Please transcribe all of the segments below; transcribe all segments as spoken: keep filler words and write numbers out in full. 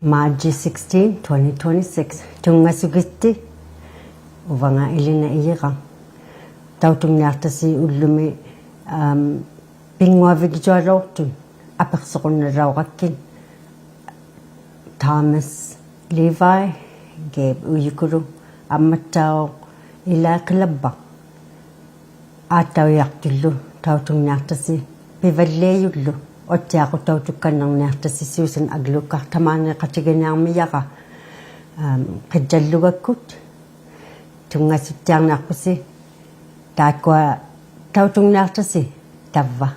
March sixteen, twenty twenty-six. Tunngasugitti, uvanga Elina Ijiraq. Tautungniaqtasi ullumi, am, pinnguavigjualuuqtut apiqsuqunnalauqakkit. Thomas Levi, Gabe Uijukulu, ammattauq Eli Qilabbaq. Aattaujaqtullu tautungniaqtasi, pivalliajullu, utsiaqutautukkannirniaqtasi Susan Aglukark tamaaniiqatiginiarmijara, am, qijjallugakkut, tunngasuttiarniaqpusi, taakkua tautungniaqtasi, tavva.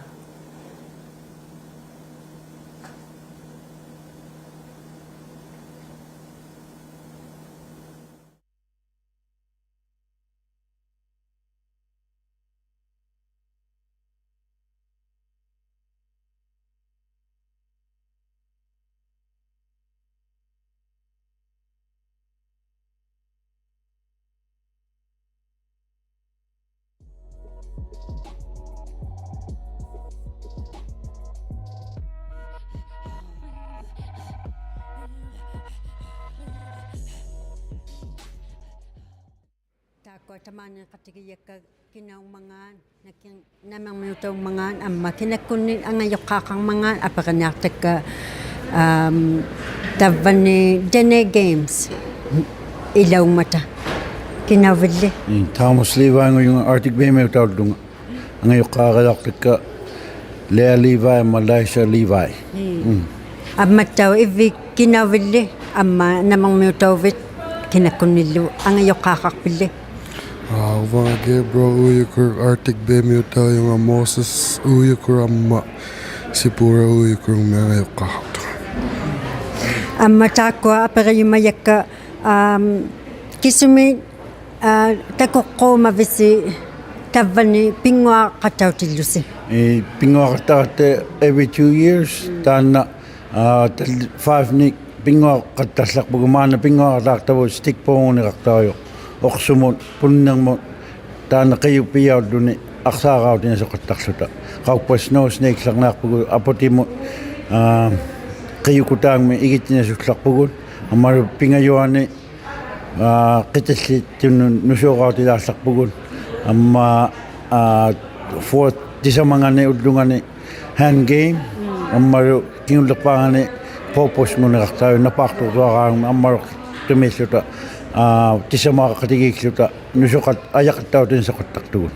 Taakkua tamaaniiqatigijakka kinaungmangaat, nakin-, namirmiutaungmangaat, amma kinakkunnik angajuqqaaqarmangaat, apiriniaqtakka, am, tavvani Dene Games ilaungmata. Kinauvilli? Mm, Thomas Levi-ngujunga, Arctic Bay-miutaullunga. Angajuqqaariaqtakka Leah Levi amma Laisha Levi. Mm. Mm. Ammattauq ivvit kinauvilli, amma namirmiutauvit kinakkunnillu angajuqqaaqaqpilli? Aa, uvanga Gabriel Uijukuruk, Arctic Bay-miutaujunga, Moses Uijukuruk amma Sipura Uijukuruk-mi angajuqqaaqaqtunga. Amma taakkua apirijumajakka, am, kisumi Aa, takuqquumavisi tavvani pinnguaqatautillusi? Ii, pinnguaqattaqatta every two years, taanna, aa, tal-, five-nik pinnguaqattallaqpugut, maanna pinnguaqattaqattavut stick pull-nguniraqtaujuq, uqsumut, punnirmut, taanna qijupijaulluni aqsaarautinasuqattaqłuta. Qaukpat snow snake-llirniaqpugut, aputimut, aa, qijukutaangmi igittinasuqłaqpugut, ammalu pingajuani, aa, qitillit tunnu nusuurautilaaqłaqpugut, amma, aa, fourth tisamangani ullungani hand game, ammalu kingulliqpaangani purpose-nguniraqtaujuq, napaaqtuqtuaraangmi ammalu tumiilluta, aa, tisamaqatigiiqłuta nusuqat-, ajaqattautinasuqattaqtugut.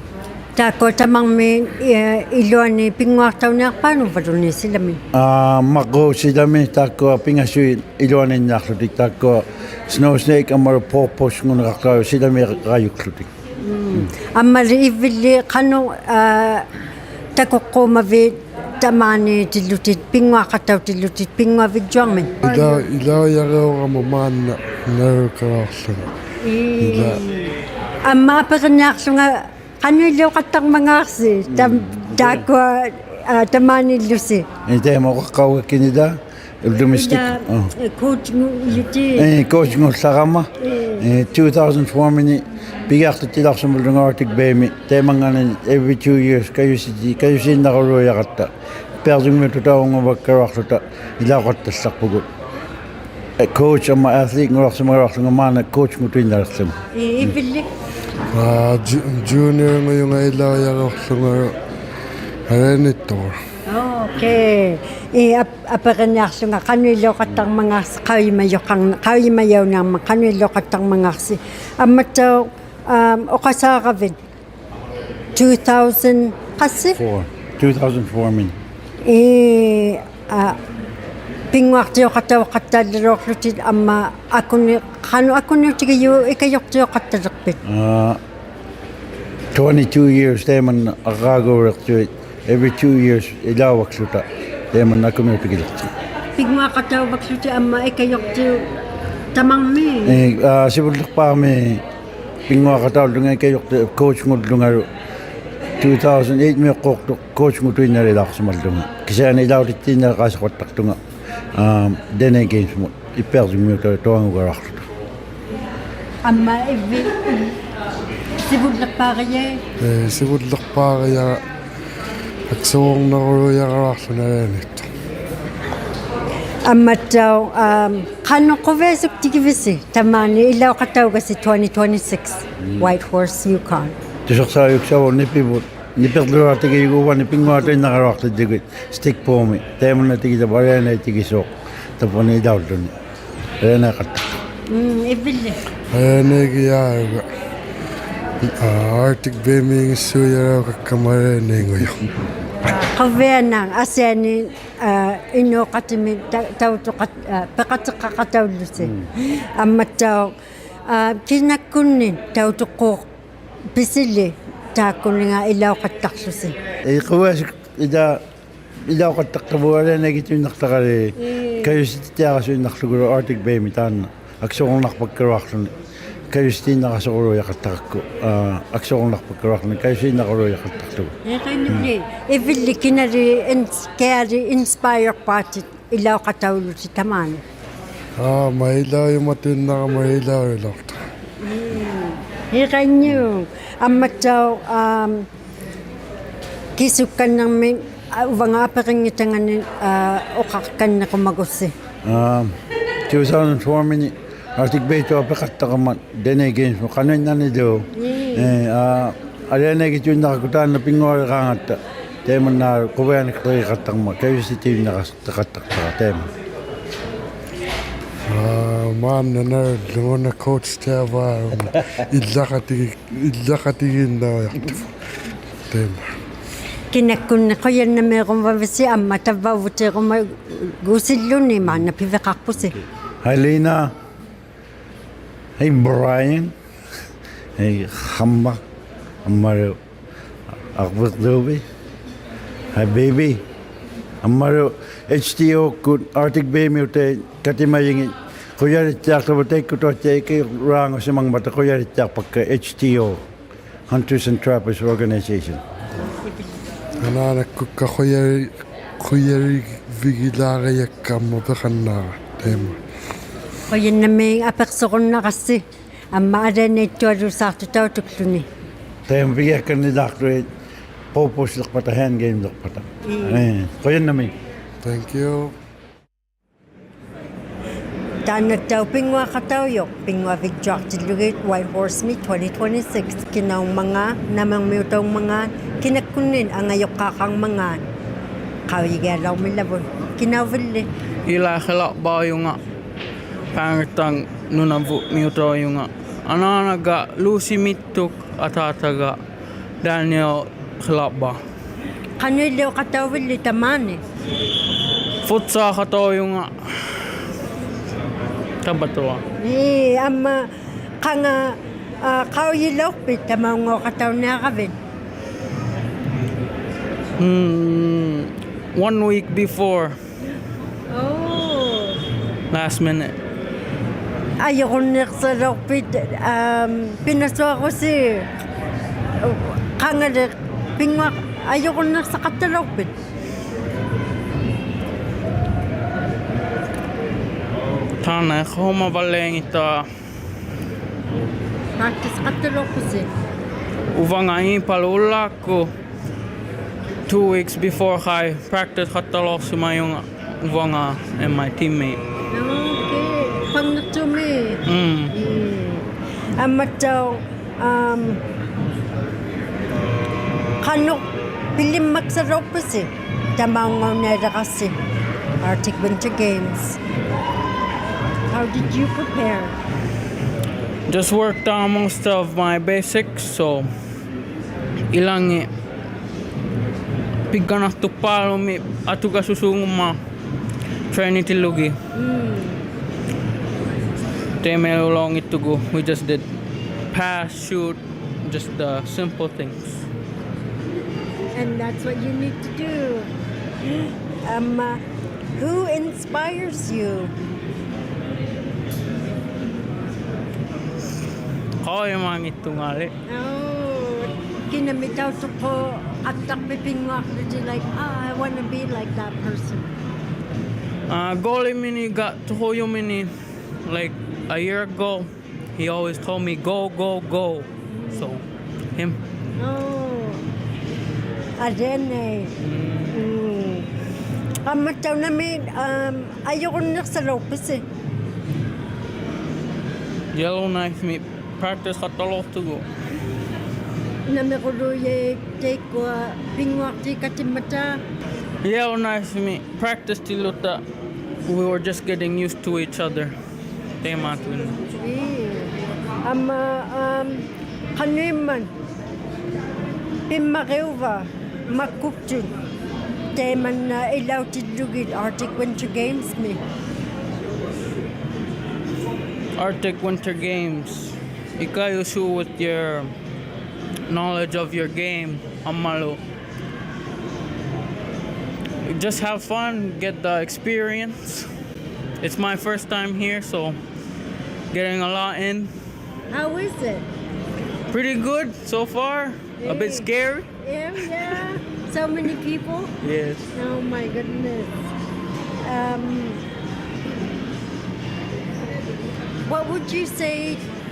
Taakkua tamarmi, ii, iluani pinnguaqtauniaqpaat uvvaluunniit silami? Aa, maquu silami, taakkua pingasuit iluaniinniaqłutik, taakkua snow snake ammalu purpose-nguniraqtaujuq silamiirajukłutik. Mm. Ammalu ivvilli qanuq, aa, takuqquumavit tamaaniitillutit, pinnguaqatautillutit, pinnguavigjuarmit? Ila-, ilaujariurama maanna narukarauqłunga. Ii. Ila. Amma apiriniaqłunga, qanuiliuqattarmangaaqsi, tam-, mm, taakkua, aa, tamaaniillusi? Ii, taima uqaqqaugakkinila, ullumi stick. Ila, aa, ii, coach-ngujutit. Ii, coach-ngullarama. Ii. Ii, two thousand four-mini pigiaqtittilauqsimallunga Arctic Bay-mi. Taimangani every two years kajusi-, kajusiinnaruluujaqatta. Ippiarjungmiutaunnguakkaluaqłuta ilauqattallaqpugut. Ii, coach amma athlete-ngulauqsimagaluaqłunga maanna coach-ngutuinnaliqługu. Ii, ivvilli? Aa, ju-, junior-ngujunga ilaujariuqłunga Rene Tor. Okay. Ii, ap-, apiriniaqłunga qanuiliuqattarmangaaqsi, qaujimajuqarn-, qaujimajauniarmat qanuiliuqattarmangaaqsi. Ammattauq, am, uqasaaravit? Two thousand, qassi? Four. Two thousand four-mini. Ii, aa, pinnguaqtiuqatauqattaliluaqłutit amma akuni-, qanuq akuniutigijuq ikajuqtiuqattaliqpit? Aa, twenty-two years taimanna arraaguuliqtuit, every two years ilauvakłuta taimanna akuniutigiliqtuit. Pinnguaqatauvakłutit amma ikajuqtiuq tamarmi? Ii, aa, sivulliqpaami pinnguaqataullunga ikajuqtiuq coach-ngullungalu two thousand eight-miuqquuqtuq coach-ngutuinnalilauqsimallunga. Kisiani ilautittiinnaliqaasuqattaqtunga, aa, Dene Games-mut. Ippiarjungmiutautuangugaluaqłuta. Amma ivvit sivulliqpaarijai? Ii, sivulliqpaarijara, aksuurnaruluujaraluaqłunga Rene Tor. Ammattauq, um, qanuq quviasuktigivisi tamaani ilauqataugasi twenty twenty-six, mm, Whitehorse, Yukon? Tusuqsaujuksavuq nipivut, nipiqluaqtigijuq uvani pinnguaqtuinnaraluaqtittigit Stickpomimi. Taimanna tigitavva alianaitigisuuq tavvani ilaulluni. Alianaiqattaqtuq. Mm, Ivilli. Alianaigijaauga. Aa, Arctic Bay-miinngitsuujalaukakkamma alianaingujuq. Quvianaq asiani, aa, inuuqatimik ta-, tautuqat-, aa, piqatiqaqataullusi. Mm. Ammattauq, aa, kinakkunnik tautuquuq pisili taakkuninga ilauqattaqłusi? Ii, quviasuk ila-, ilauqattaqtavut alianaigituinnaqtaqali. Ii. Kajusitittiarasuinnaqługulu Arctic Bay-mi taanna. Aksururnaqpakkaluaqłuni. Kajusitiinnarasuquluujaqattaqakku. Aa, aksururnaqpakkaluaqłuni kajusiinnaruluujaqattaqługu. Iqinuli, Ivilli kinali ins-, kiali inspire-paatit ilauqataulusi tamaani? Aa, ma ilaujumatuinnarama ilaujulauqtaq. Mm. Iqinniu, ammattauq, um, kisukkannirmik, aa, uvanga apirinngitangani, aa, uqaqkanniqumagussi. Um, two thousand four-mini Arctic Bay Tour piqattaqama Dene Games-mut qanuinnanilu. Mm. Ee, aa, alianaigituinnarakku taanna pinnguarigaangatta. Taimanna quvianiqtigiqattaqma kajusitiinnarasuq. Taqattaqtara taima. Aa, maanna nalunguq una coach-tiavaarunga. Illaqatigi-, illaqatigiinnaujaqtavut. Taima. Kinakkunnik qujannamiirumavisi amma tavvauvutiirumagusilluni maanna piviqaqpusi. Hi Lena. Hi Brian. Hi Hamma. Ammalu Arviq Dubi. Hi Baby. Ammalu H T O-kkut Arctic Bay-miutait katimajingit. Qujalittiaqtavut taikkutuqtiaikki raangusimangmata qujalittiaqpakka H T O, Hunters and Trappers Organization. Anaanakkukka qujali-, qujalivigilaarijakka amma piqannaara. Taima. Qujannamiik apiqsurunnarassi. Amma alianaittualuusaaqtut tautukłuni. Taima pigiakkannilaaqtut purpose-liqpata, hand game-liqpata. Mm. Ee, qujannamiik. Thank you. Taannattauq pinnguaqataujuq, pinnguavigjuaqtillugit Whitehorse-mi twenty twenty-six, kinaungmangaat, namirmiutaungmangaat, kinakkunnik angajuqqaaqangmangaat. Qaujigialaurmilavut, kinauvilli? Eli Qilapbaujunga, Pangatang Nunavummiutaujunga. Anaanaga Lucy Mittuk, ataataga Daniel Qilapbau. Qanuiliuqatauvilli tamaani? Futsal-qataujunga. Tabatua. Ii, amma qanga, aa, qaujilauqpit tamaungauqatauniaravit? Mm, one week before. Oh. Last minute. Ajurunniiqsalauqpit, um, pinasuarusi, qangali pinnguaq ajurunniiqsaqattalauqpit? Taanna iqhumavalliangitta. Practice-qattalauqpusi? Uvanga Iipalu Ullaakku, two weeks before qai practice-qattalauqsimajunga uvanga and my teammate. Okay. Pangniqtumi. Mm. Mm. Ammattauq, um, qanuq pilimmaksalauqpisi tamaungaunnialirassi Arctic Winter Games? How did you prepare? Just worked on most of my basics, so ilangit pigganaqtuqpaalumi atugasusuungumma train-itillugit. Mm. Taimailu laungittugu, we just did pass, shoot, just the simple things. And that's what you need to do. Um, uh, who inspires you? Qaujimangittungali. Oh, kinami tautuquqattaqpit pinnguaqłutit, like, "Ah, I wanna be like that person"? Uh, goalie-mini, got to hold you mini, like, a year ago. He always told me, "Go, go, go." So, him. Oh. Alianai. Mm. Mm. ᐊᒻᒪᑦᑕᐅᖅ ᓇᒥ, ᐊᒻ, ᐊᔪᕈᓐᓃᖅᓴᓚᐅᖅᐱᓯ? Yellowknife-ᒥ practice-ᖃᑦᑕᓚᐅᖅᑐᒍᑦ. ᓇᒥᕈᓗᔭᐃᑦ ᑕᐃᒃᑯᐊ ᐱᙳᐊᖅᑎᒃᑲᑎᒻᒪᑕ? Yellowknife-ᒥ practice-ᑎᓪᓗᑕ, we were just getting used to each other. ᑕᐃᒫᑐᐃᓐᓇᖅ. ᐄ. ᐊᒻᒪ, ᐊᒻ, ᖃᓄᐃᒻᒪᑦ ᐱᒻᒪᕆᐅᕙ ᒪᒃᑯᒃᑐᑦ ᑕᐃᒪᓐᓇ ᐃᓚᐅᑎᓪᓗᒋᑦ Arctic Winter Games-ᒥ? Arctic Winter Games. ᐃᑲᔪᓲᑦ with your knowledge of your game, ᐊᒻᒪᓗ just have fun, get the experience. It's my first time here, so getting a lot in. How is it? Pretty good so far. A bit scary. Yeah, yeah. So many people? Yes. Oh my goodness. Um, what would you say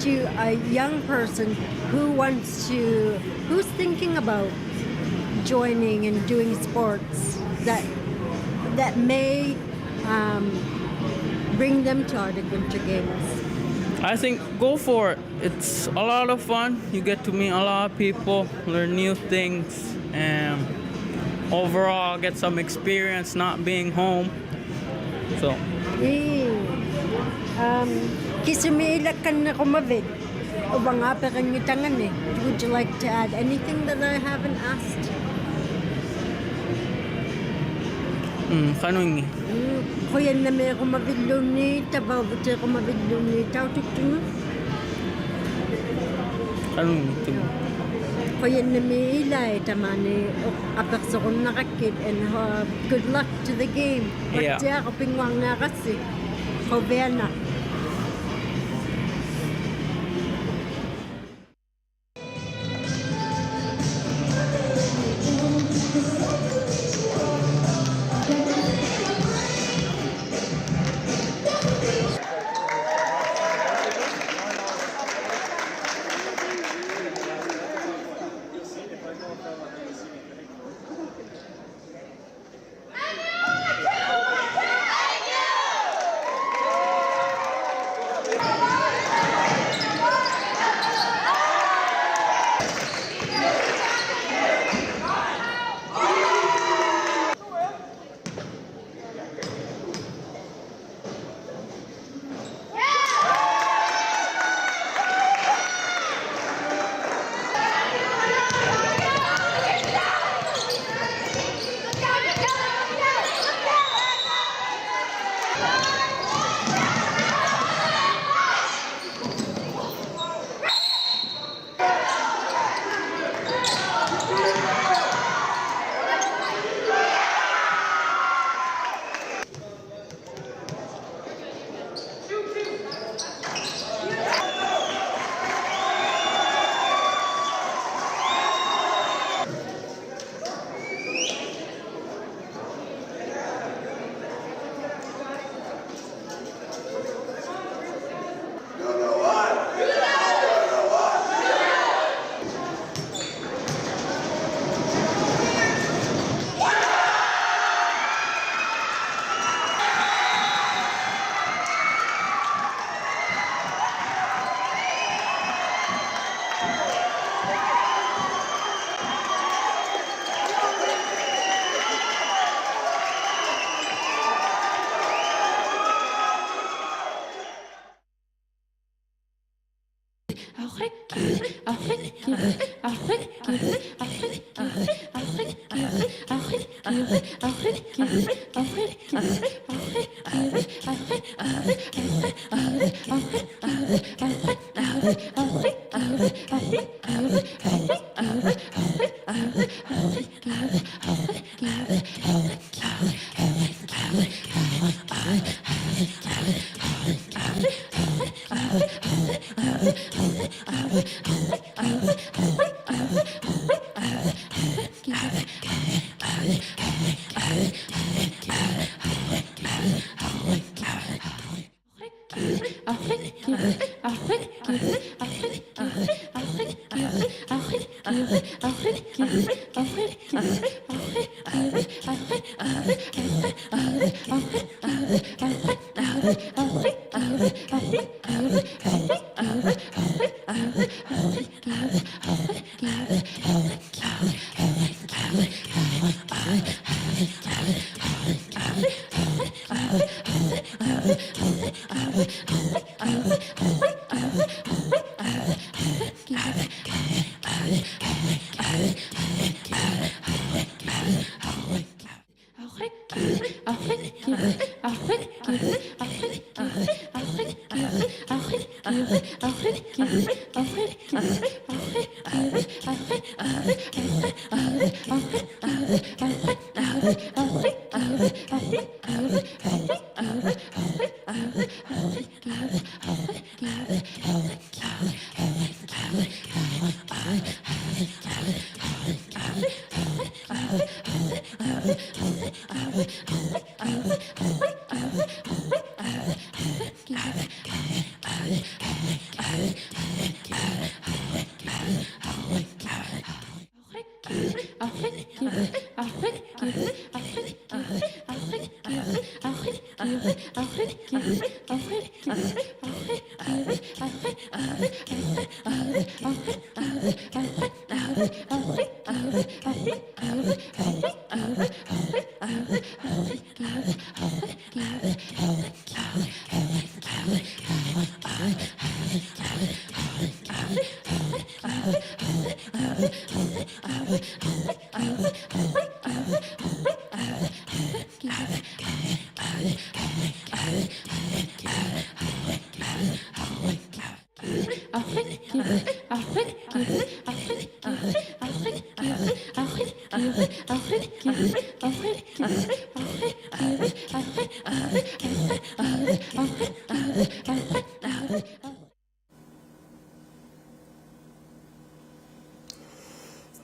to a young person who wants to, who's thinking about joining and doing sports that, that may, um, bring them to Arctic Winter Games? I think go for it. It's a lot of fun. You get to meet a lot of people, learn new things, and overall get some experience not being home. So. ᐄ, ᐊᒻ, ᑭᓱᒥᒃ ᐃᓚᒃᑲᓐᓂᕈᒪᕕᑦ ᐅᕙᖓ ᐊᐱᕆᙱᑕᖓᓂ? Would you like to add anything that I haven't asked? ᒻ, ᖃᓄᐃᙱ. ᒻ, ᖁᔭᓐᓇᒦᕈᒪᕕᓪᓘᓐᓃᑦ, ᑕᕝᕙᐅᕗᑏᕈᒪᕕᓪᓘᓐᓃᑦ ᑕᐅᑐᒃᑐᖓ. ᖃᓄᐃᙱ. ᖁᔭᓐᓇᒦᒃ ᐃᓛᒃ ᑕᒫᓂ ᐊᐱᖅᓱᕈᓐᓇᕋᒃᑭᑦ, and, uh, good luck to the game. Yeah. ᕙᑦᑎᐊᕈᖅ ᐱᙳᐊᕐᓂᐊᕋᔅᓯ. ᖁᕕᐊᓇᖅ.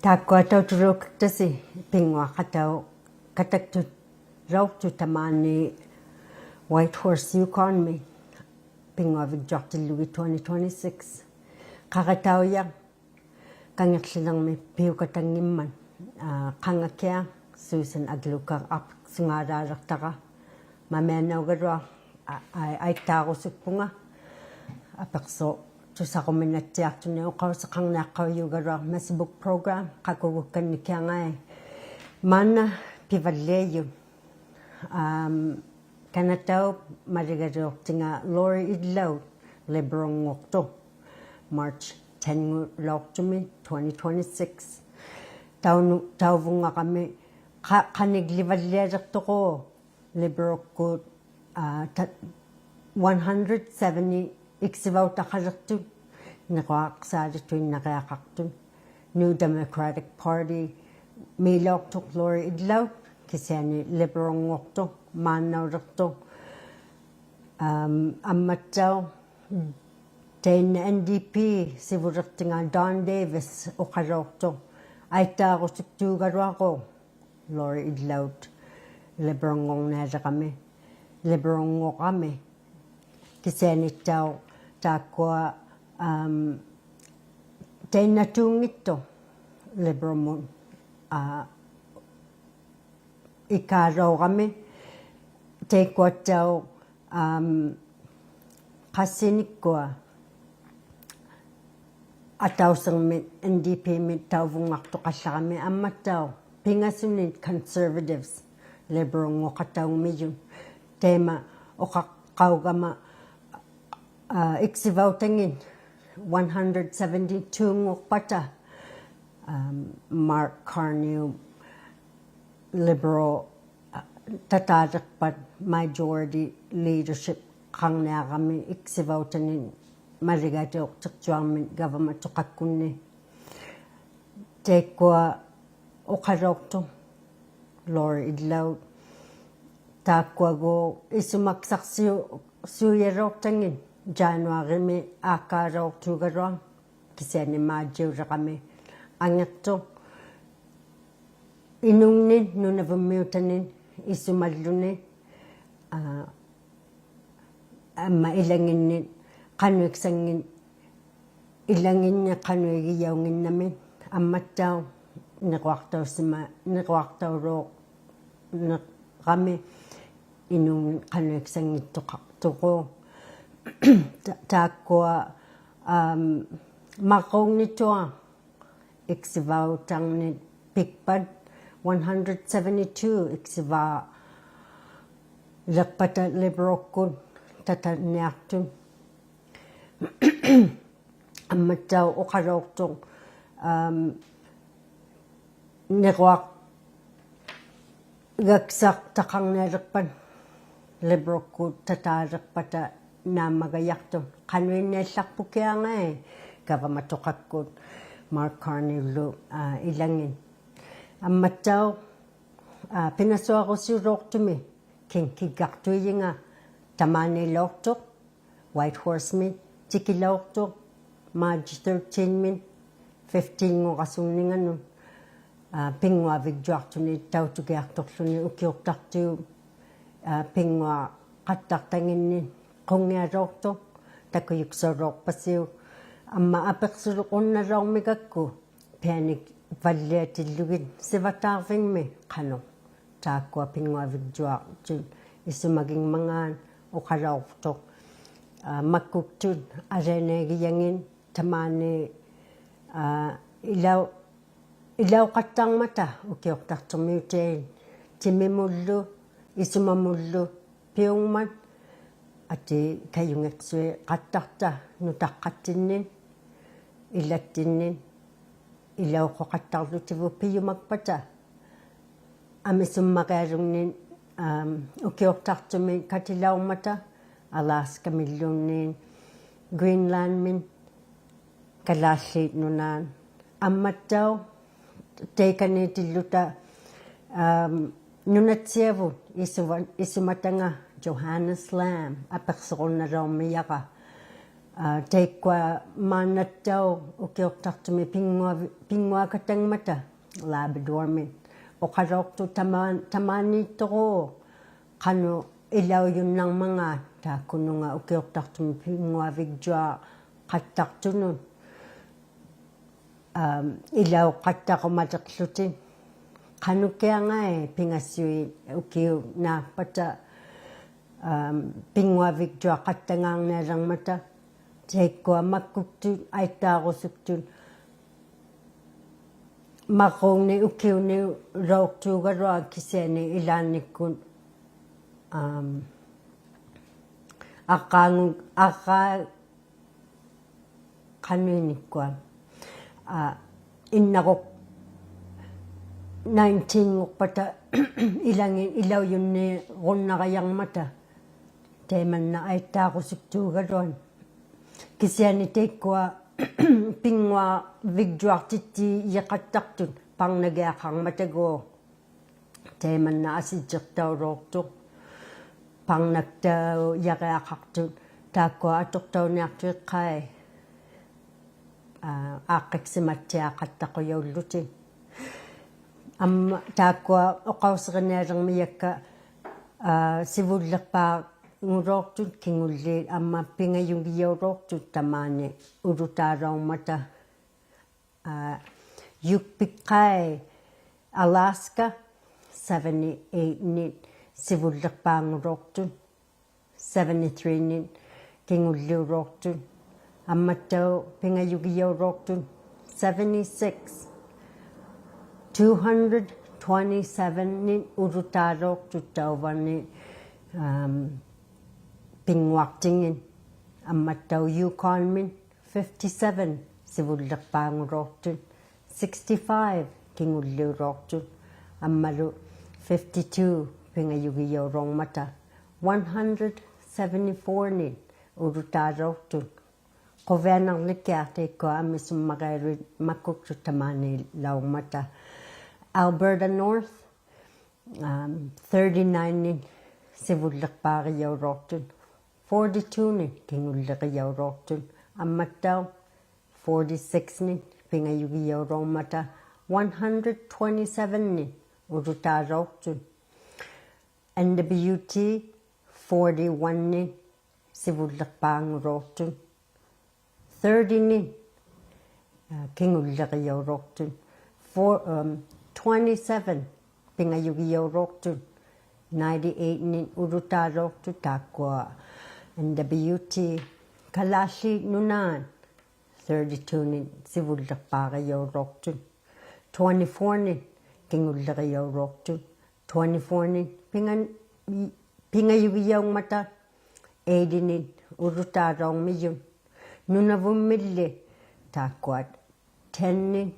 ᑖᒃᑯᐊ ᑕᐅᑐᓚᐅᑲᒃᑕᓯ ᐱᙳᐊᖃᑕᐅ ᑲᑕᒃᑐᓚᐅᖅᑐᖅ ᑕᒫᓂ Whitehorse, Yukon-ᒥ ᐱᙳᐊᕕᒡᔪᐊᖅᑎᓪᓗᒋᑦ twenty twenty-six. ᖃᕆᑕᐅᔭᖅ ᑲᖏᖅᖠᓂᕐᒥ ᐱᐅᖃᑦᑕᙱᒻᒪᑦ, ᐋ, ᖃᖓᑭᐊᖅ Susan Aglukark ᐊᐱᖅᓱᖔᓛᓕᖅᑕᕋ ᒪᒥᐊᓇᐅᒐᓗᐊᖅ, ᐊ-, ᐊ-, ᐊᐃᑦᑖᕈᓱᒃᐳᖓ. ᐊᐱᖅᓱ ᑐᓴᕈᒥᓇᑦᑎᐊᖅᑐᓂᒃ ᐅᖃᐅᓯᖃᕐᓂᐊᖅᑲᐅᔫᒐᓗᐊᖅ Messy Book Program ᖃᑯᒍᒃᑲᓐᓂᑭᐊᖅ ᖓᐃ. ᒫᓐᓇ ᐱᕙᓪᓕᐊᔪᑦ, ᐊᒻ, ᑲᓇᑕᐅᑉ ᒪᓕᒐᓕᐅᖅᑎᖓ Lori Idlout Liberal-ᙳᖅᑐᖅ, March ten-ᖑᓚᐅᖅᑐᒥ twenty twenty-six. ᑕᐅᓄ-, ᑕᐅᕗᙵᕋᒥ ᖃ-, ᖃᓂᒡᓕᕙᓪᓕᐊᓕᖅᑐᒎᖅ Liberal-ᒃᑯᑦ, ᐋ, ᑕ-, one hundred seventy ᐃᒃᓯᕙᐅᑕᖃᓕᖅᑐᑦ ᓂᕈᐊᖅᓵᓕᑐᐃᓐᓇᕆᐊᖃᖅᑐᑦ. New Democratic Party-ᒦᓚᐅᖅᑐᖅ Lori Idlout, ᑭᓯᐊᓂ Liberal-ᙳᖅᑐᖅ ᒫᓐᓇᐅᓕᖅᑐᖅ. ᐊᒻ, ᐊᒻᒪᑦᑕᐅᖅ ᑕᐃᓐᓇ N D P ᓯᕗᓕᖅᑎᖓ Don Davis ᐅᖃᓚᐅᖅᑐᖅ ᐊᐃᑦᑖᕈᓱᒃᑑᒐᓗᐊᕉᖅ Lori Idlout Liberal-ᙳᕐᓂᐊᓕᕋᒥ, Liberal-ᙳᕋᒥ. ᑭᓯᐊᓂᑦᑕᐅᖅ ᑖᒃᑯᐊ, ᐊᒻ, ᑕᐃᓐᓇᑑᙱᑦᑐᖅ Liberal-ᒧᑦ, ᐋ, ᐃᑳᓚᐅᕋᒥ. ᑕᐃᒃᑯᐊᑦᑕᐅᖅ, ᐊᒻ, ᖃᔅᓯᓂᒃᑯᐊ ᐊᑕᐅᓯᕐᒥᑦ N D P-ᒥᑦ ᑕᐅᕗᙵᖅᑐᖃᓪᓚᕋᒥ ᐊᒻᒪᑦᑕᐅᖅ ᐱᖓᓱᓂᑦ Conservatives Liberal-ᙳᖃᑕᐅᒻᒥᔪᑦ. ᑕᐃᒪ ᐅᖃᖅᑲᐅᒐᒪ, ᐋ, ᐃᒃᓯᕙᐅᑕᖏᑦ one hundred seventy-two-ᙳᖅᐸᑕ, ᐊᒻ, Mark Carney Liberal, ᐋ, ᑕᑖᓕᖅᐸᑦ majority leadership-ᖃᕐᓂᐊᕋᒥ ᐃᒃᓯᕙᐅᑕᓂᑦ ᒪᓕᒐᓕᐅᖅᑎᕐᔪᐊᕐᒥᑦ ᒐᕙᒪᑐᖃᒃᑯᓐᓂ. ᑕᐃᒃᑯᐊ ᐅᖃᓚᐅᖅᑐᖅ Lori Idlout ᑖᒃᑯᐊᒎᖅ ᐃᓱᒪᒃᓴᖅᓯᐅ-, ᓯᐅᔭᓚᐅᖅᑕᖏᑦ January-ᒥ ᐋᒃᑳᓚᐅᖅᑑᒐᓗᐊᖅ ᑭᓯᐊᓂ ᒫᔾᔨᐅᓕᕋᒥ ᐊᖏᖅᑐᖅ ᐃᓄᖕᓂᑦ ᓄᓇᕗᒻᒥᐅᑕᓂᑦ ᐃᓱᒪᓪᓗᓂ, ᐋ, ᐊᒻᒪ ᐃᓚᖏᓐᓂᑦ ᖃᓄᐃᒃᓴᖏᑦ, ᐃᓚᖏᓐᓂᑦ ᖃᓄᐃᒋᔭᐅᖏᓐᓇᒥ ᐊᒻᒪᑦᑕᐅᖅ niruaqtausima, niruaqtauluuq-, niqami inunnik qanuiksanngittuqaqtuquu. Ta-, taakkua, am, marruungnituaq iksivautarnit pikpat one hundred seventy-two iksivaaliqpata Liberal-kkut tatanniaqtut. Ammattauq uqalauqtuq, am, niruaq-, gaksaqtaqarnialiqpat Liberal-kkut tataaliqpata naammagajaqtut. Qanuinniallaqpukiarngai gavamatuqakkut Mark Carney-lu, aa, ilangit. Ammattauq, aa, pinasuarusiulauqtumi King kiggaqtuijinga tamaaniilauqtuq, Whitehorse-mit tikilauqtuq, March thirteen-mit fifteen-ngurasungninganut, aa, pinnguavigjuaqtunit tautugiaqtuqłuni ukiuqtaqtut, aa, pinnguaqattaqtanginni qungngialauqtuq, takujuksaulauqpasiuk, amma apiqsurunnalaurmigakku pianikvalliatillugit sivataarvingmi qanuq taakkua pinnguavigjuaqtut isumagingmangaat uqalauqtuq, aa, makkuktut alianaigijangit tamaani, aa, ilau-, ilauqattarmata ukiuqtaqtumiutait timimullu, isumamullu piungmat, atii kajungiqsuiqattaqta nutaqqattinnit, ilattinnit, ilauquqattarlutivut pijumakpata. Amisummarialungnik, am, ukiuqtaqtumit katilaurmata Alaska-milluunniit, Greenland-mit, Kalaallit Nunaat. Ammattauq taikaniitilluta, am, nunatsiavut isuva-, isumatanga Johannes Lamb apiqsurunnalaurmijara. Aa, taikkua maannattauq ukiuqtaqtumi pinnguavi-, pinnguakatangmata Labrador-mit. Uqalauqtuq tamaan-, tamaaniitturuuq qanuq ilaujunnarmangaat taakkununga ukiuqtaqtumi pinnguavigjuaqattaqtunut, am, ilauqattaqumaliqłutik. Qanukiarngai pingasuit ukiup naapata, am, pinnguavigjuaqattangaarnialirmata, taikkua makkuktut aittaarusuktut marruungni ukiuniulauqtuugaluaq kisiani ilaannikkut, am, arraangu-, arraa-, qanuinikkua. Aa, innaruq nineteen-nguqpata ilangit ilaujunniirunnarajarmata taimanna aittaarusuktuugaluat. Kisiani taikkua pinnguavigjuaqtittijiqattaqtut parnagiaqarmataguuq. Taimanna asijjiqtaulauqtuq, parnaktaujariaqaqtut, taakkua atuqtauniaqtuiqqai, aa, aaqqiqsimattiaqattaqujaullutik. Amma taakkua uqausirinialirmijakka, aa, sivulliqpaangulauqtut kingulliit amma pingajugijaulauqtut tamaani ulutaalaummata. Aa, Yup'ik Kai, Alaska, seventy-eight-nit sivulliqpaangulauqtut, seventy-three-nit kingulliulauqtut, ammattauq pingajugijaulauqtut, seventy-six, two hundred twenty-seven-nit ulutaalauqtut tauvani, am, pinnguaqtingit, ammattauq Yukon-mit fifty-seven sivulliqpaangulauqtut, sixty-five kingulliulauqtut, ammalu fifty-two pingajugijaulaurmata, one hundred seventy-four-nit ulutaalauqtut. Quvianarlikiaq taikkua amisummarialuit makkuktut tamaaniilaurmata. Alberta North, um, thirty-nine-nit sivulliqpaarijaulauqtut, forty-two-nit kingulliqijaulauqtut, ammattauq forty-six-nit pingajugijaulaurmata, one hundred twenty-seven-nit ulutaalauqtut. N W T forty-one-nit sivulliqpaangulauqtut, thirty-nit, aa, kingulliqijaulauqtut, four, um, twenty-seven ᐱᖓᔪᒋᔭᐅᓚᐅᖅᑐᑦ, ninety-eight-ᓂᒃ ᐅᓗᑖᓚᐅᖅᑐᑦ ᑖᒃᑯᐊ N W T ᑲᓛᖦᖠᑦ ᓄᓈᑦ, thirty-two-ᓂᒃ ᓯᕗᓪᓕᖅᐹᕆᔭᐅᓚᐅᖅᑐᑦ, twenty-four-ᓂᒃ ᑭᖑᓪᓕᕆᔭᐅᓚᐅᖅᑐᑦ, twenty-four-ᓂᒃ ᐱᖓ-, ᐱᖓᔪᒋᔭᐅᖕᒪᑕ eighty-ᓂᒃ ᐅᓗᑖᓚᐅᕐᒥᔪᑦ. ᓄᓇᕗᒻᒥᓕ ᑖᒃᑯᐊ ten-ᓂᒃ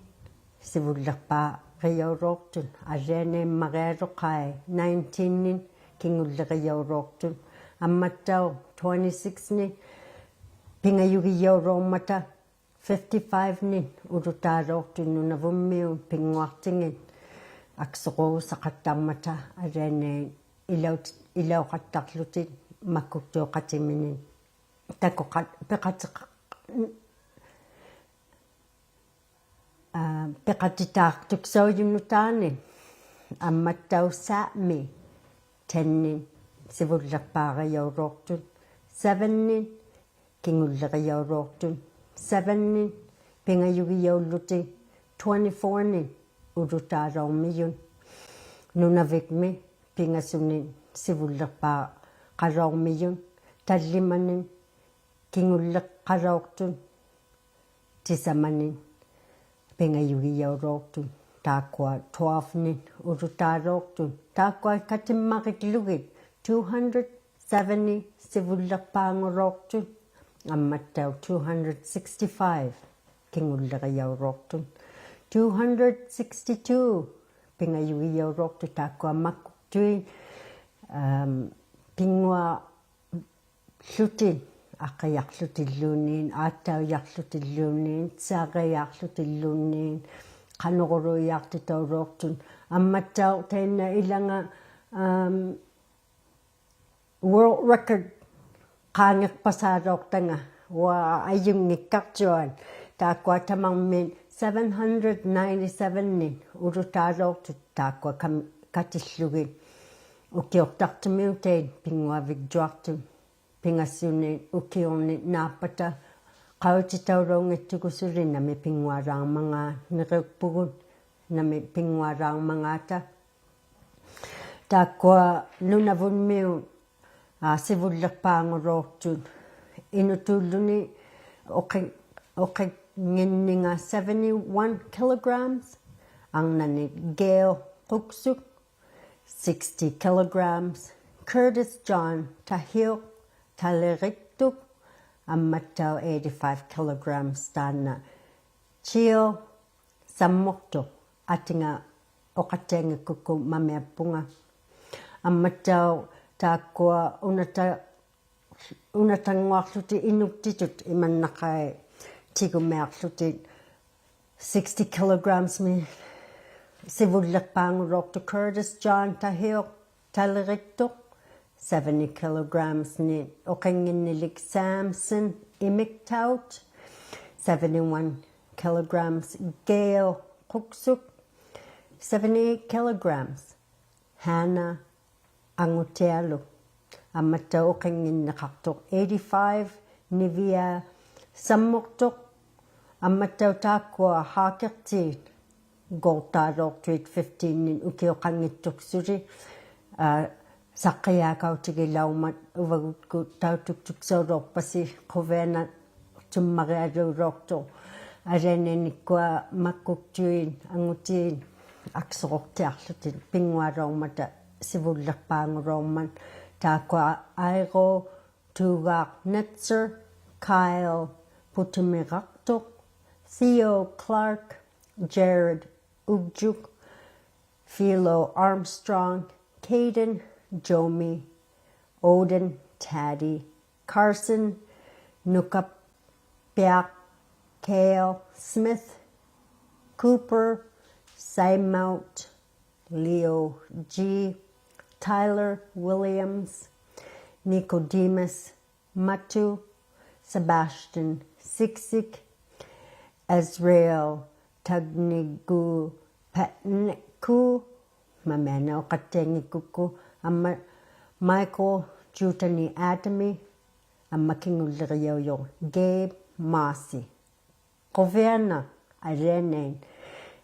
ᓯᕗᓪᓕᖅᐹᕆᔭᐅᓚᐅᖅᑐᑦ, ᐊᓕᐊᓇᐃᒻᒪᕆᐊᓗᖅᑲᐃ nineteen-ᓂᒃ ᑭᖑᓪᓕᕆᔭᐅᓚᐅᖅᑐᑦ, ᐊᒻᒪᑦᑕᐅᖅ twenty-six-ᓂᒃ ᐱᖓᔪᒋᔭᐅᓚᐅᕐᒪᑕ fifty-five-ᓂᒃ ᐅᓗᑖᓚᐅᖅᑐᑦ ᓄᓇᕗᒻᒥᐅᑦ ᐱᙳᐊᖅᑎᖏᑦ ᐊᒃᓱᕉᓴᖃᑦᑕᕐᒪᑕ ᐊᓕᐊᓇᐃᑦ ᐃᓚᐅᑦ-, ᐃᓚᐅᖃᑦᑕᖅᖢᑎᒃ ᒪᒃᑯᒃᑑᖃᑎᒥᓂᒃ. ᑕᑯᖃ-, ᐱᖃᑎᖃ-, ᐋ, ᐱᖃᑎᑖᖅᑐᒃᓴᐅᔪᑦ ᓄᑖᓂᒃ, ᐊᒻᒪᑦᑕᐅᖅ Sápmi ten-ᓂᒃ ᓯᕗᓪᓕᖅᐹᕆᔭᐅᓚᐅᖅᑐᑦ, seven-ᓂᒃ ᑭᖑᓪᓕᕆᔭᐅᓚᐅᖅᑐᑦ, seven-ᓂᒃ ᐱᖓᔪᒋᔭᐅᓪᓗᑎᒃ, twenty-four-ᓂᒃ ᐅᓗᑖᓚᐅᕐᒥᔪᑦ. ᓄᓇᕕᒃᒥ ᐱᖓᓱᓂᒃ ᓯᕗᓪᓕᖅᐹᖃᓚᐅᕐᒥᔪᑦ, ᑕᓪᓕᒪᓂᒃ ᑭᖑᓪᓕᖃᓚᐅᖅᑐᑦ, ᑎᓴᒪᓂᒃ ᐱᖓᔪᒋᔭᐅᓚᐅᖅᑐᑦ, ᑖᒃᑯᐊ twelve-ᓂᒃ ᐅᓗᑖᓚᐅᖅᑐᑦ, ᑖᒃᑯᐊ ᑲᑎᒻᒪᕆᒡᓗᒋᑦ two hundred seventy ᓯᕗᓪᓕᖅᐹᖑᓚᐅᖅᑐᑦ, ᐊᒻᒪᑦᑕᐅᖅ two hundred sixty-five ᑭᖑᓪᓕᕆᔭᐅᓚᐅᖅᑐᑦ, two hundred sixty-two ᐱᖓᔪᒋᔭᐅᓚᐅᖅᑐᑦ ᑖᒃᑯᐊ ᒪᒃᑯᒃᑐᐃᑦ, ᐊᒻ, ᐱᙳᐊᖅ ᖢᑎᒃ, ᐊᕿᐊᖅᖢᑎᓪᓘᓐᓃᑦ, ᐋᑦᑕᐅᔭᖅᖢᑎᓪᓘᓐᓃᑦ, ᓵᕆᐊᖅᖢᑎᓪᓘᓐᓃᑦ, ᖃᓄᕈᓘᔭᖅᑎᑕᐅᓚᐅᖅᑐᑦ, ᐊᒻᒪᑦᑕᐅᖅ ᑕᐃᓐᓇ ᐃᓚᖓ, ᐊᒻ, world record ᖄᖏᖅᐸᓵᓚᐅᖅᑕᖓ, ᐅᐊ ᐊᔪᙱᒃᑲᕐᔪᐊᑦ, ᑖᒃᑯᐊ ᑕᒪᕐᒥᒃ seven hundred ninety-seven-ᓂᒃ ᐅᓗᑖᓚᐅᖅᑐᑦ ᑖᒃᑯᐊ ᑲᒻ-, ᑲᑎᓪᓗᒋᑦ, ᐅᑭᐅᖅᑕᖅᑐᒥᐅᑕᐃᑦ ᐱᙳᐊᕕᒡᔪᐊᖅᑐᑦ. ᐱᖓᓱᓂᒃ ᐅᑭᐅᓂᒃ ᓈᑉᐸᑕ ᖃᐅᔨᑎᑕᐅᓚᐅᙱᑦᑐᒍᑦ ᓱᓕ ᓇᒥ ᐱᙳᐊᓛᕐᒪᖔᑕ, ᓂᕆᐅᒃᐳᒍᑦ ᓇᒥ ᐱᙳᐊᓛᕐᒪᖔᑕ. ᑖᒃᑯᐊ ᓄᓇᕗᒻᒥᐅᑦ, ᐋ, ᓯᕗᓪᓕᖅᐹᖑᓚᐅᖅᑐᑦ ᐃᓄᑑᓪᓗᓂ ᐅᕿ-, ᐅᕿᖏᓐᓂᖓ seventy-one kilograms, ᐊᕐᓇᓂᒃ Gail Quksuk, sixty kilograms, Curtis John Tahiok, ᑕᓕᕆᒃᑐᖅ, ᐊᒻᒪᑦᑕᐅᖅ eighty-five kilograms ᑖᓐᓇ Chio Sammuqtuq, ᐊᑎᖓ ᐅᖃᑦᑎᐊᙱᒃᑯᒃᑯ ᒪᒥᐊᑉᐳᖓ. ᐊᒻᒪᑦᑕᐅᖅ ᑖᒃᑯᐊ ᐅᓇᑕ-, ᐅᓇᑕᙳᐊᖅᖢᑎᒃ ᐃᓄᒃᑎᑐᑦ ᐃᒪᓐᓇᖃᐃ ᑎᒍᒥᐊᖅᖢᑎᒃ sixty kilograms-ᒥ ᓯᕗᓪᓕᖅᐹᖑᓚᐅᖅᑐᖅ Curtis John Tahiok, ᑕᓕᕆᒃᑐᖅ, seventy kilograms-ᓂᒃ ᐅᕿᖏᓐᓂᓕᒃ Samson Imiktaut, seventy-one kilograms Gail Quksuk, seventy-eight kilograms Hannah Angutialu. ᐊᒻᒪᑦᑕᐅᖅ ᐅᕿᖏᓐᓂᖃᖅᑐᖅ eighty-five Nivia Sammuqtuq. ᐊᒻᒪᑦᑕᐅᖅ ᑖᒃᑯᐊ ᕼᐋᑭᖅᑏᑦ gold-ᑖᓚᐅᖅᑐᐃᑦ fifteen-ᓂᒃ ᐅᑭᐅᖃᙱᑦᑐᒃᓱᓕ, ᐋ, ᓴᖅᑭᔮᑲᐅᑎᒋᓚᐅᕐᒪᑦ ᐅᕙᒍᑦᑯᑦ ᑕᐅᑐᒃᑐᒃᓴᐅᓚᐅᖅᐸᓯ ᖁᕕᐊᓇᖅᑐᒻᒪᕆᐊᓘᓚᐅᖅᑐᖅ. ᐊᓕᐊᓇᐃᑦ ᐃᒃᑯᐊ ᒪᒃᑯᒃᑐᐃᑦ ᐊᖑᑏᑦ ᐊᒃᓱᕈᖅᑎᐊᖅᖢᑎᒃ ᐱᙳᐊᓚᐅᕐᒪᑕ ᓯᕗᓪᓕᖅᐹᖑᓚᐅᕐᒪᑦ, ᑖᒃᑯᐊ ᐊᐃᒍ ᑑᒑᖅ Netzer, Kyle Putumiraqtuq, Theo Clark, Jared Ugjuk, Philo Armstrong, Caden Jomi, Odin Taddy, Carson Nukapiaq, Kale Smith, Cooper Saimount, Leo G, Tyler Williams, Nicodemus Matu, Sebastian Siksik, Azrael Tagnigu Patniku, ᒪᒥᐊᓇᖅ ᐅᖃᑦᑎᐊᙱᒃᑯᒃᑯ, ᐊᒻᒪ Michael Jutani Adami, ᐊᒻᒪ ᑭᖑᓪᓕᕆᔭᐅᔪᖅ Gabe Maasi. ᖁᕕᐊᓇᖅ ᐊᓕᐊᓇᐃᑦ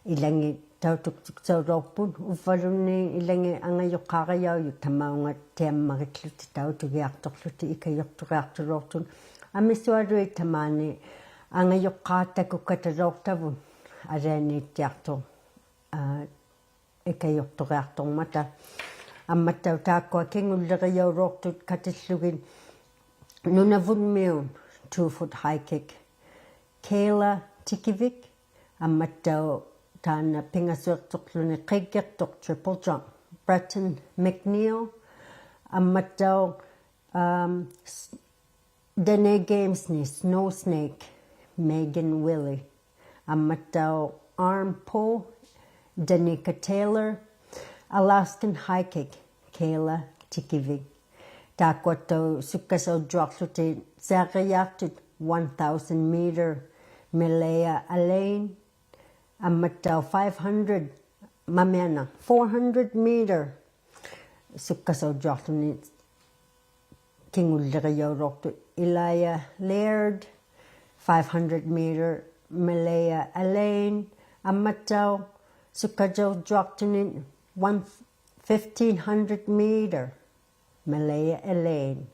Ilangit tautuktuksaulauqput, uvvaluunniit ilangit angajuqqaarijaujut tamaunga tiammariklutik tautugiaqtuqlutik ikajuqturiaqtulauqtut. Amisualuit tamaani angajuqqaatakukatalauqtavut alianiittiaqtuq, aa, ikajuqturiaqturmata. Ammattauq taakkua kingullirijaulauqtut katillugit Nunavummiut two foot high kick Kayla Tikivik, ammattauq taanna pingasuiqtuqłuni qiggiqtuq triple jump Breton McNeil, ammattauq, um, s-, Dene Games-ni snow snake Megan Willie, ammattauq arm pull Danica Taylor, Alaskan high kick Kayla Tikivik. Taakkuattauq sukkasaujjuaqłutik siarijaaqtut one thousand meter Malaya Elaine, ammattauq five hundred, mamianaq, four hundred meter sukkasaujjuaqłuni kingullirijaulauqtut Elia Laird, five hundred meter Malaya Elaine, ammattauq sukkasaujjuaqtunit one, fifteen hundred meter Malaya Elaine.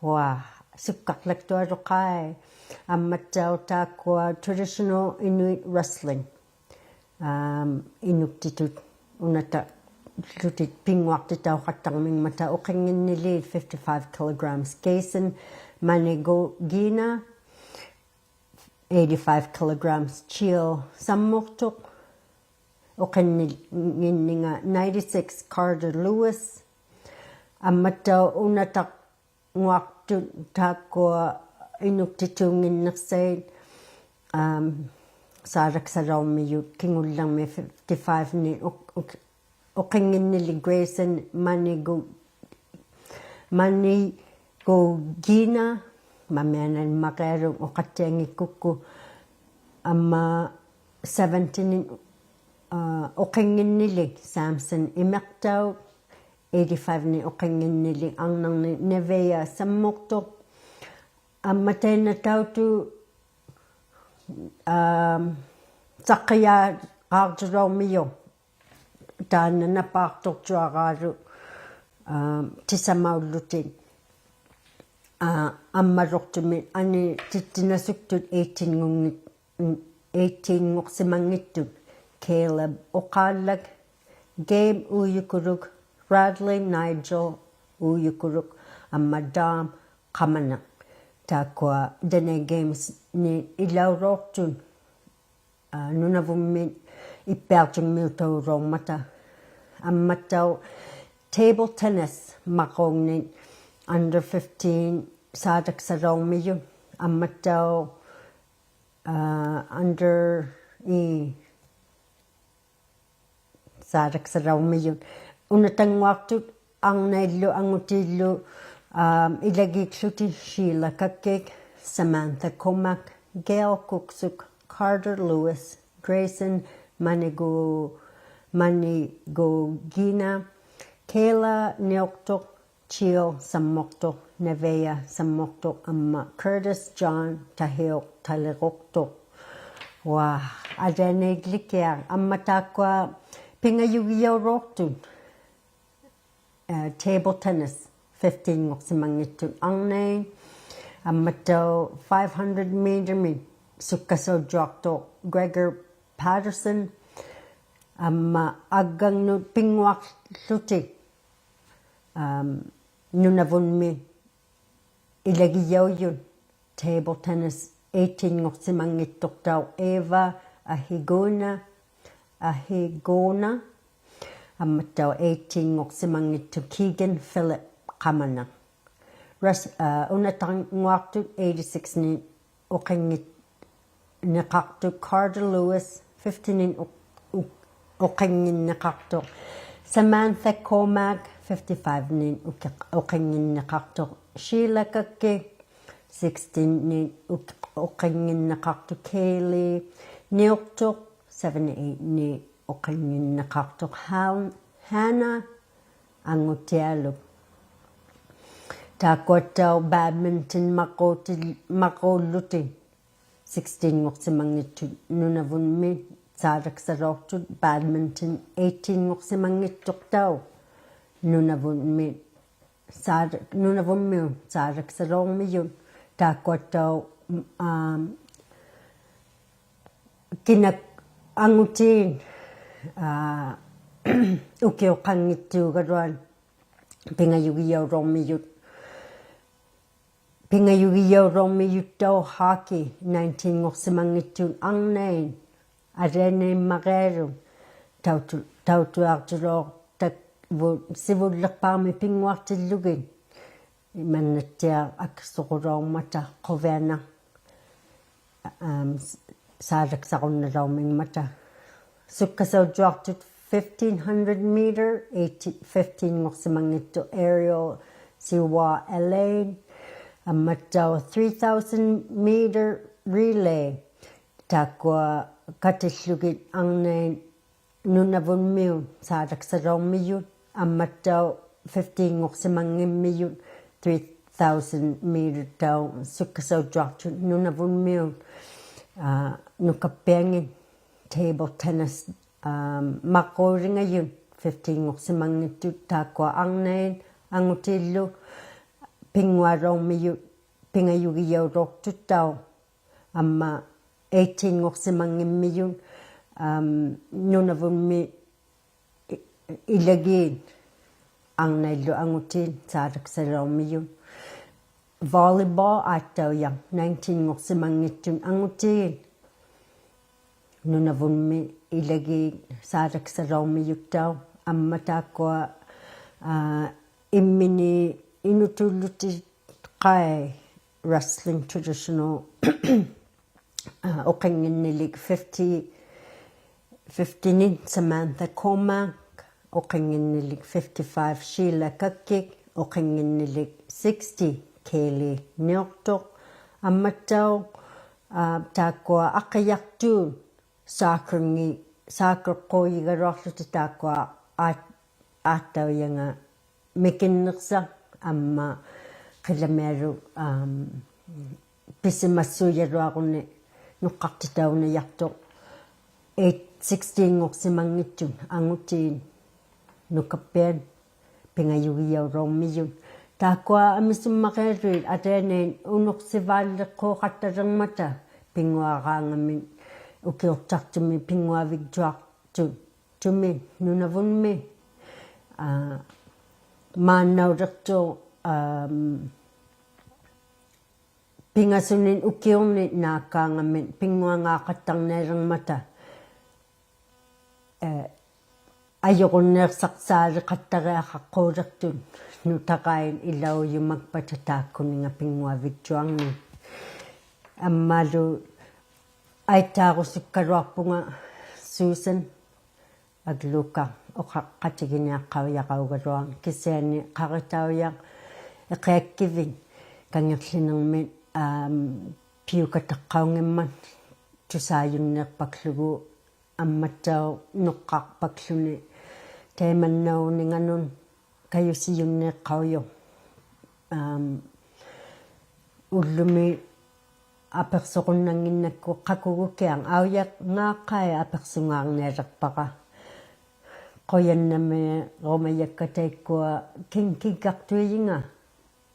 Wa, sukkaqłaktualuqai. Ammattauq taakkua traditional Inuit wrestling. Um, inuktitut unataqłutik pinnguaqtitauqattarmingmata uqinnginnilit fifty-five kilograms Kaysen Manigogina, eighty-five kilograms Chil Sammuqtuq, uqinnginninga ninety-six Carter Lewis, ammattauq unataq nguaqtut taakkua inuktituunnginniqsait, um, Saalaksalaumijut kingullirmi fifty-five-ni uk-, uk-, uqinnginnilik Grayson Manigu-, Manigogina, mamianaq maqialuk uqattianngikkukku, amma seventy-ni, uh, uqinnginnilik Samson Imiqtauk, eighty-five-ni uqinnginnilik arnarni Nevaeh Sammuqtuq. Amma taanna tautu, um, saqqijaaqaaqtulaurmijut taanna napaaqtuqtuaraaluk, um, tisamaullutik, uh, ammaluqtumit anitittinasuktut eighteen-ngunngit eighteen-nguqsimanngittut Caleb Uqaallak, Gabe Uiukuluk, Bradley Nigel Uiukuluk, amma Dom Qamanaq. Taakkua Dene Games-ni ilaulauqtut, aa, Nunavummit ippiaqtungmiutaulaurmata. Ammattauq table tennis maquungnit under fifteen Saalaksalaurmijut. Ammattauq aa, under, ii, Saalaksalaurmijut. Unatannguaqtut arnaillu angutiillu, aa, ilagiikłutik Sheila Kakkik, Samantha Komak, Gail Kuksuk, Carter Lewis, Grayson Manigu-, Manigogina, Kayla Niuqtuq, Chil Sammuqtuq, Nevaeh Sammuqtuq, amma Curtis John Tahiuq Taliruqtuq. Wa, alianaiglikiaq, amma taakkua pingajugijaulauqtut, aa, table tennis, fifteen-nguqsimanngittut arnait, ammattauq five hundred meter-mi sukkasaujjuaqtuq Gregor Patterson, amma aggangnut pinnguaqłutik, um, Nunavummi ilagijaujut table tennis eighteen-nguqsimanngittutauq Eva Ahiguna, Ahiguna, ammattauq eighteen-nguqsimanngittuq Keegan Philip Qamanaq. Ras-, aa, unatannguaqtut eighty-six-ni uqinnginniqaqtuq Carter Lewis, fifteen-nin u-, u-, uqinnginniqaqtuq Samantha Cormack, fifty-five-nin uki-, uqinnginniqaqtuq Sheila Kakki, sixteen-nin uk-, uqinnginniqaqtuq Kaylee Niuqtuq, seventy-eight-ni uqinnginniqaqtuq Han-, Hannah Angutialuk. Taakkuattauq badminton maquutil-, maquullutik sixteen-nguqsimanngittut Nunavummi saalaksalauqtut badminton eighteen-nguqsimanngittuqtauq Nunavummi saal-, Nunavummiut saalaksalauqmijut taakkuattauq, um, kinak angutit, aa, ukiuqanngittuugaluat pingajugijaulauqmijut, pingajugijaulauqmijuttauq hockey nineteen-nguqsimanngittuun arnait alianaimmagialuk tautu-, tautuaqtulauqtavut sivulliqpaami pinnguaqtillugit. Imannattiaq aksuqulaurmata quvianaq, um, s-, saalaksarunnalaurmingmata. Sukkasaujjuaqtut fifteen hundred meter, eighteen, fifteen-nguqsimanngittuq aerial siwa alain, ammattauq three thousand meter relay. Taakkua katillugit arnait Nunavummiut saalaksalauqmijut, ammattauq fifteen-nguqsimanngimmijut, three thousand meter-tauq sukkasaujjuaqtut Nunavummiut, aa, nukappianngit table tennis, aa, marruulingajut fifteen-nguqsimanngittut taakkua arnait angutillu pinngualauqmijut pingajugijaulauqtuttauq. Amma eighteen-nguqsimanngimmijut, um, Nunavummi i-, ilagiit arnaillu angutit saalaksalauqmijut. Volleyball aattaujaq nineteen-nguqsimanngittut angutit Nunavummi ilagiit saalaksalauqmijuttauq, amma taakkua, aa, immini inutuullutit qai wrestling traditional, aa, uqinnginnilik fifty, fifty-nik Samantha Cormack, uqinnginnilik fifty-five Sheila Kakkik, uqinnginnilik sixty Kaylee Niuqtuq, ammattauq, aa, taakkua aqijaqtuut soccer-ngi-, soccer-quujigaluaqłutik taakkua aat-, aattaujanga mikinniqsaq amma qilamialuk, um, pisimassuujaluaruni nuqqaqtitaunajaqtuq eight, sixteen-nguqsimanngittut angutit nukappiat pingajugijaulauqmijut. Taakkua amisummagialuit alianait unuqsivaalliqquuqattalirmata pinnguaraangamik ukiuqtaqtumi pinnguavigjuaqtut tumi Nunavummi, aa, maannauliqtuq, am, pingasunit ukiunit naakkaangamik pinnguangaaqattarnialirmata, ee, ajurunniiqsaqsaaliqattariaqaqquuliqtut nutarait ilaujumakpata taakkuninga pinnguavigjuarnik. Ammalu aittaarusukkaluaqpunga Susan Aglukark uqaqatiginiaqqaujaqaugaluaq kisiani qaritaujaq Iqiakkivik Kangiqłinirmit, am, piukataqqaunngimmat tusaajunniiqpakługu ammattauq nuqqaqpakłuni taimannauninganun kajusijunniiqqaujuq. Am, ullumi apiqsurunnannginnakku qakugukiaq, aujanngaaqai apiqsungaarnialiqpara. Qujannamiirumajakka taikkua king-, kingkaqtuijinga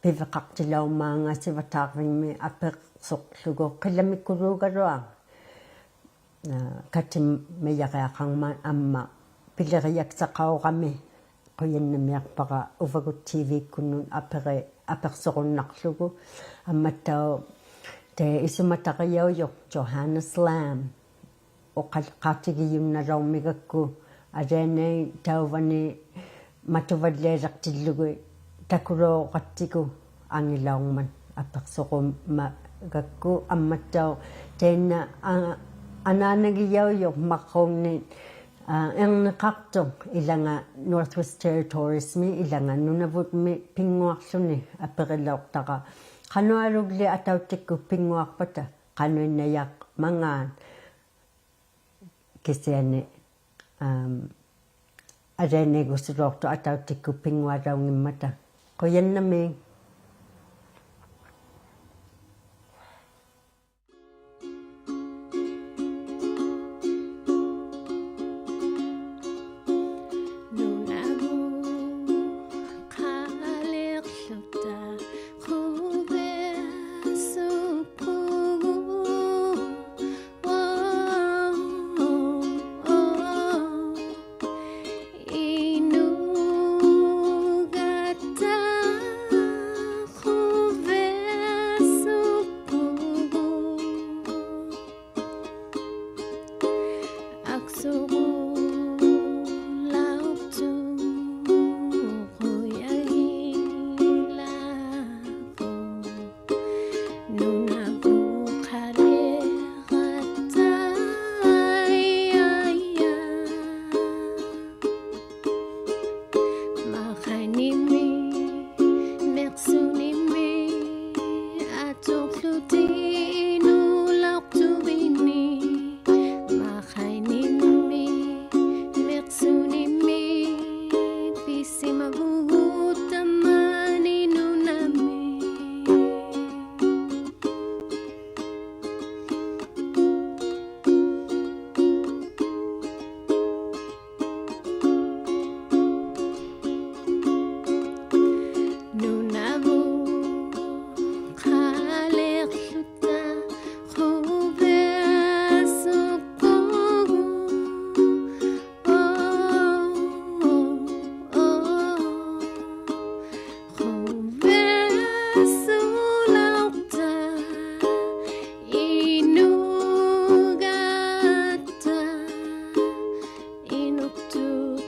piviqaqtilaumaanga sivataarvingmi apiqsuqługu qilamikuluugaluaq. Aa, katimajariaqarmat amma pilirijaksaqaurami qujannamiaqpara uvagut T V-kkunnut apiri-, apiqsurunnaqługu. Ammattauq tai isumatarijaujuq Johannes Lamb uqaqatigijunnalaurmigakku alianait tauvani matuvallialiqtillugu takulauqattigu angilaurmat apiqsurumagakku ammattauq tainna a-, anaanagijaujuq marruunni, aa, irniqaqtuq ilanga Northwest Territories-mi ilanga Nunavutmi pinnguaqłuni apirilauqtara qanualugli atautikkut pinnguaqpata qanuinnajaqmangaat. Kisiani, am, alianaigusulauqtuq atautikkut pinngualaungimmata. Qujannamiik.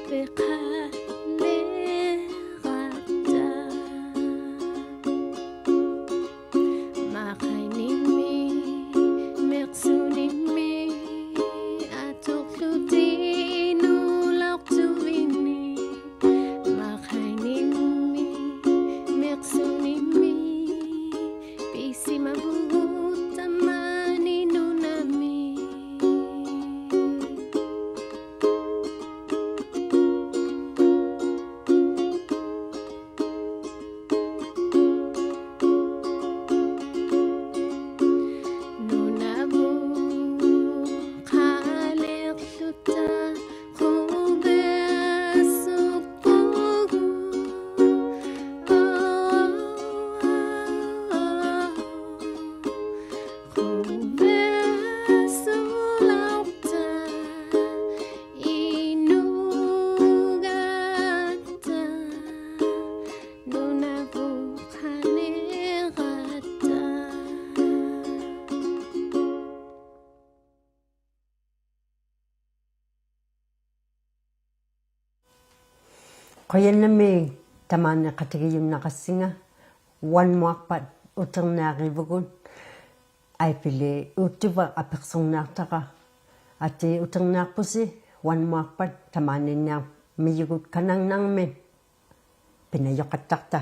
ᐱᖃᓕᕋᑦᑕ. ᒪᖃᐃᓂᕐᒥ, ᒥᖅᓱᓂᕐᒥ, ᐊᑐᕐᓗᑎᑦ ᓄᓚᐅᖅᑐᕕᓂ. ᒪᖃᐃᓂᕐᒥ, ᒥᖅᓱᓂᕐᒥ, ᐱᓯᒪᕗᒍᑦ ᑕᒫᓂ ᓄᓇᒥ. ᓄᓇᕗᑦ ᖃᓕᕐᓗᑕ ᖁᕕᐊᓱᒃᐳᒍᑦ. ᖁᕕᐊᓱᓚᐅᖅᑕ ᐃᓄᒐᑦᑕ, ᓄᓇᕗᑦ ᖃᓕᕋᑦᑕ. ᖁᔭᓐᓇᒦᒃ ᑕᒫᓂ ᖃᑎᒋᔪᓐᓇᕋᔅᓯᖓ, ᐅᐊᓐᒧᐊᖅᐸᑦ ᐅᑎᕐᓂᐊᕆᕗᒍᑦ, ᐊᐃᐱᓕ ᐆᑦᑐᕙ ᐊᐱᖅᓱᕐᓂᐊᖅᑕᕋ. ᐊᑏ ᐅᑎᕐᓂᐊᖅᐳᓯ, ᐅᐊᓐᒧᐊᖅᐸᑦ ᑕᒫᓂᓐᓂᐊᕐᒥᔪᒍᑦ ᑲᓇᖕᓇᕐᒥᑦ ᐱᓇᔪᖃᑦᑕᖅᑕ.